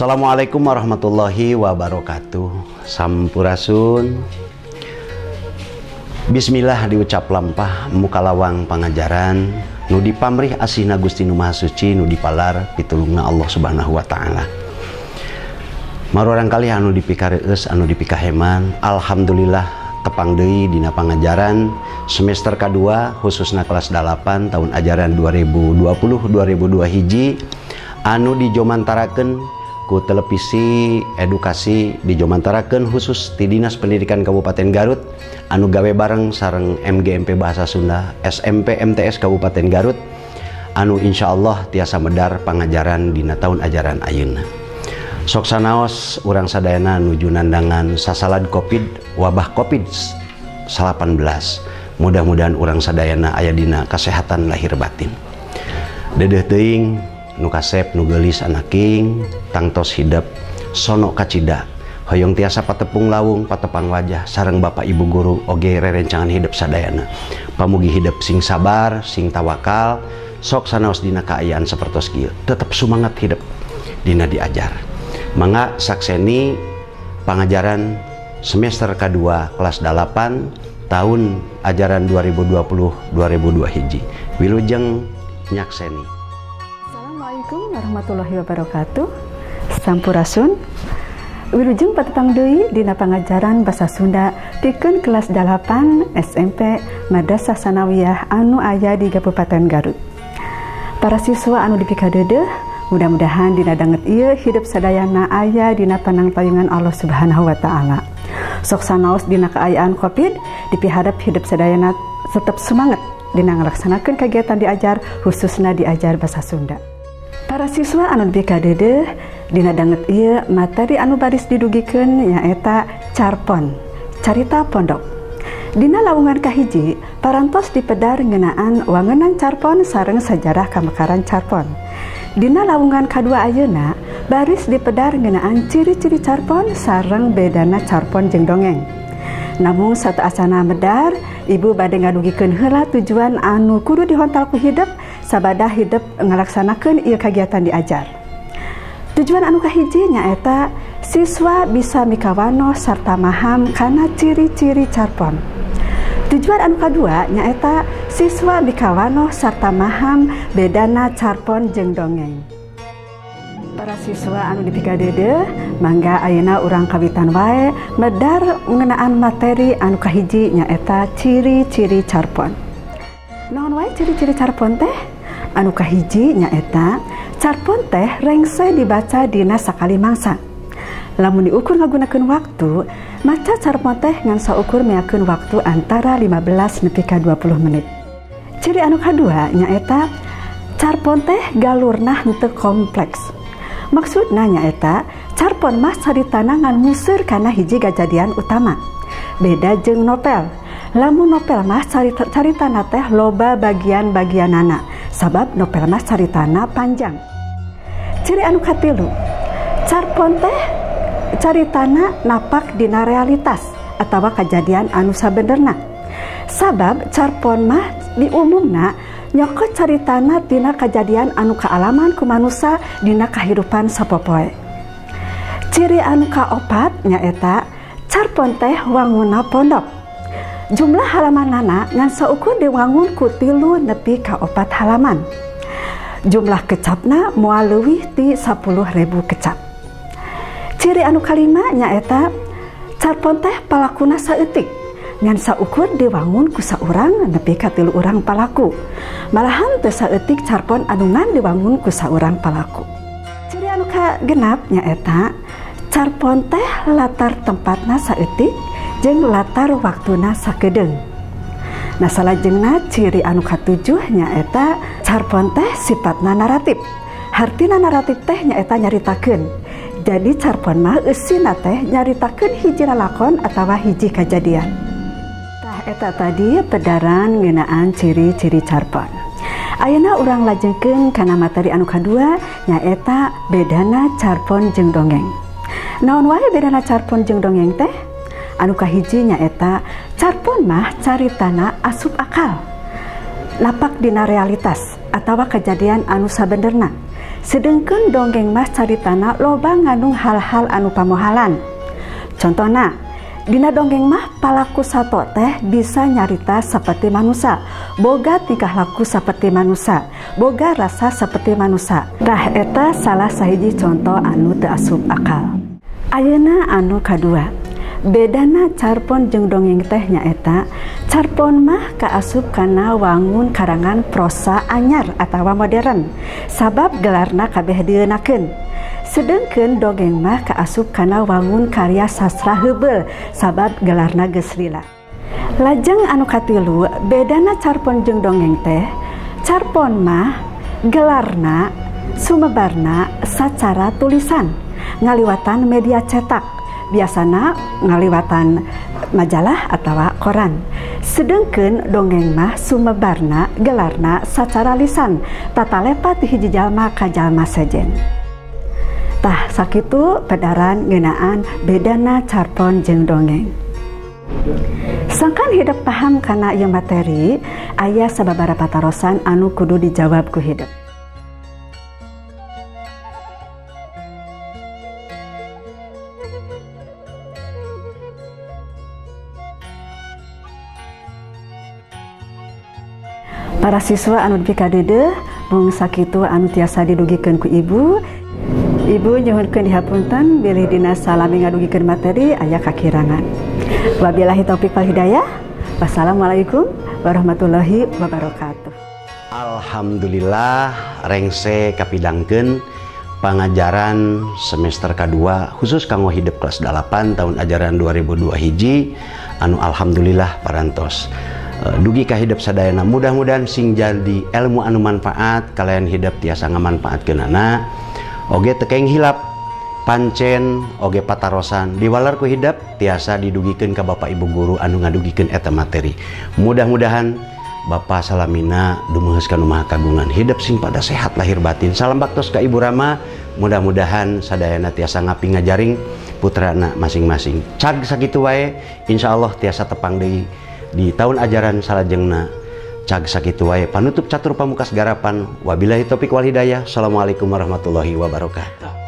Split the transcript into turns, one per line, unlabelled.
Assalamualaikum warahmatullahi wabarakatuh. Sampurasun. Bismillah diucap lampah muka lawang pangajaran nu dipamrih asihna Gusti Nu Maha Suci, nu dipalar pitulungna Allah Subhanahu wa taala. Marorang kali anu dipikareus, anu dipikaheman, alhamdulillah tepang deui dina pangajaran semester kadua khususna kelas 8 tahun ajaran 2020-2002 hiji anu dijomantarakeun ku televisi edukasi, dijomantarakeun khusus di Dinas Pendidikan Kabupaten Garut anu gawe bareng sareng MGMP Bahasa Sunda SMP MTS Kabupaten Garut anu insyaallah tiasa medar pangajaran dina tahun ajaran ayeuna. Sok sanaos urang sadayana nuju nandangan sasalad Covid, wabah Covid 19. Mudah-mudahan urang sadayana aya dina kasehatan lahir batin. Dedeh teuing nu kasep nu geulis anaking tangtos hidep sono kacida, hoyong tiasa patepung lawung patepang wajah sareng bapak ibu guru oge rerencangan hidup sadayana. Pamugi hidup sing sabar sing tawakal, sok sanaos dina kaayaan sapertos kieu tetep sumangat hidup dina diajar. Mangga sakseni pangajaran semester kedua kelas 8 tahun ajaran 2020-2002 hiji. Wilujeng nyakseni.
Assalamualaikum warahmatullahi wabarakatuh. Sampurasun. Wilujeng patepang deui dina pangajaran Basa Sunda pikeun kelas 8 SMP Madrasah Sanawiyah anu aya di Kabupaten Garut. Para siswa anu dipikadeudeuh, mudah-mudahan dina danget ieu hidup sadayana aya dina panangtayungan Allah Subhanahu wa taala. Sok sanaos dina kaayaan Covid, dipiharep hidup sadayana tetep semangat dina ngalaksanakeun kegiatan diajar khususna diajar Basa Sunda. Para siswa anu dipikadeudeuh, dina danget ieu materi anu baris didugikeun nyaeta carpon, carita pondok. Dina lawungan kahiji, parantos dipedar ngeunaan wangenan carpon sareng sajarah kamekaran carpon. Dina lawungan kadua ayeuna, baris dipedar ngeunaan ciri-ciri carpon sareng bedana carpon jeung dongeng. Namun sateuacanna medar, ibu bade ngadugikeun heula tujuan anu kudu dihontal ku hidep sabada hidep ngalaksanakeun ieu kagiatan diajar. Tujuan anu kahiji nyaeta siswa bisa mikawanoh sarta maham kana ciri-ciri carpon. Tujuan anu kadua nyaeta siswa mikawanoh sarta maham bedana carpon jeung dongeng. Para siswa anu dipikadeudeuh, mangga ayeuna urang kawitan wae medar ngeunaan materi anu kahiji nyaeta ciri-ciri carpon. Naon wae ciri-ciri carpon teh? Anu kahiji nyaeta carpon teh rengse dibaca dina sakali mangsa. Lamun diukur ngagunakeun waktu, maca carpon teh ngan saukur meakeun waktu antara 15 nepi ka 20 menit. Ciri anu kadua nyaeta carpon teh galurna henteu kompleks. Maksudna nyaeta carpon mah caritana ngan museur kana hiji kajadian utama. Beda jeung novel. Lamun novel mah caritana teh loba bagian-bagianana, sabab novel mah caritana panjang. Ciri anu katilu, carpon teh caritana napak dina realitas atawa kajadian anu sabenerna. Sabab carpon mah diumumna nyokot caritana tina kajadian anu kaalaman ku manusa dina kahirupan sapopoe. Ciri anu kaopat nyaeta carpon teh wanguna pondok. Jumlah halamanana ngan saukur diwangun ku 3 nepi ka 4 halaman. Jumlah kecapna moal leuwih ti 10.000 kecap. Ciri anu kalima nyaeta carpon teh palakuna saeutik ngan saukur diwangun ku saurang nepi ka 3 urang palaku. Malahan teu saeutik carpon anu ngan diwangun ku saurang palaku. Ciri anu kagenap nyaeta carpon teh latar tempatna saeutik jeung latar waktuna sakedeung. Nah, salajengna ciri anu katujuh nyaeta carpon teh sifatna naratif. Hartina naratif teh nyaeta nyaritakeun. Jadi carpon mah eusina teh nyaritakeun hiji lalakon atawa hiji kajadian. Tah eta tadi pedaran ngeunaan ciri-ciri carpon. Ayeuna urang lajengkeun kana materi anu kadua nyaeta bedana carpon jeung dongeng. Naon wae bedana carpon jeung dongeng teh? Anu kahiji nyaeta carpon mah caritana asup akal, napak dina realitas atawa kejadian anu sabenerna. Sedengkeun dongeng mah caritana loba ngandung hal-hal anu pamohalan. Contohna, dina dongeng mah palaku sato teh bisa nyarita seperti manusia, boga tingkah laku seperti manusia, boga rasa seperti manusia. Tah eta salah sahiji contoh anu teu asup akal. Ayeuna anu kadua, bedana carpon jeung dongeng teh nyaeta carpon mah kaasup kana wangun karangan prosa anyar atawa modern, sabab gelarna kabeh dieunakeun. Sedengkeun dongeng mah kaasup kana wangun karya sastra heubeul, sabab gelarna geus lila. Lajeng anu katilu, bedana carpon jeung dongeng teh, carpon mah gelarna sumebarna sacara tulisan, ngaliwatan media cetak, biasana ngaliwatan majalah atawa koran. Sedengkeun dongeng mah sumebarna gelarna sacara lisan, tatalepa ti hiji jalma ka jalma sejen. Tah sakitu pedaran ngeunaan bedana carpon jeung dongeng. Sangkan hidep paham kana ieu materi, aya sababaraha patarosan anu kudu dijawab ku hidep. Para siswa anu dipikadeudeuh, mung sakitu anu tiasa didugikeun ku ibu. Ibu nyuhunkeun dihapunten bilih dina salami ngadugikeun materi aya kakirangan. Wabillahi taufik wal hidayah. Wassalamualaikum warahmatullahi wabarakatuh.
Alhamdulillah rengse kapidangkeun pangajaran semester kedua khusus kanggo hidep kelas 8 tahun ajaran 2002 hiji anu alhamdulillah parantos dugi ka hidep sadayana. Mudah-mudahan sing jadi ilmu anu manfaat kalian hidep tiasa ngamanfaatkeunana. Oge tekeng hilap pancen oge patarosan diwalar ku hidep tiasa didugikeun ka bapak ibu guru anu ngadugikeun eta materi. Mudah-mudahan bapak salamina dumehus ka nu maha kagungan, hidep sing pada sehat lahir batin. Salam baktos ka Ibu Rama, mudah-mudahan sadayana tiasa ngapi ngajaring putrana masing-masing. Cag sakitu wae, insyaallah tiasa tepang deui di tahun ajaran salajengna. Cag sakitu wae panutup catur pamukas garapan. Wabillahi taufik wal hidayah. Assalamualaikum warahmatullahi wabarakatuh.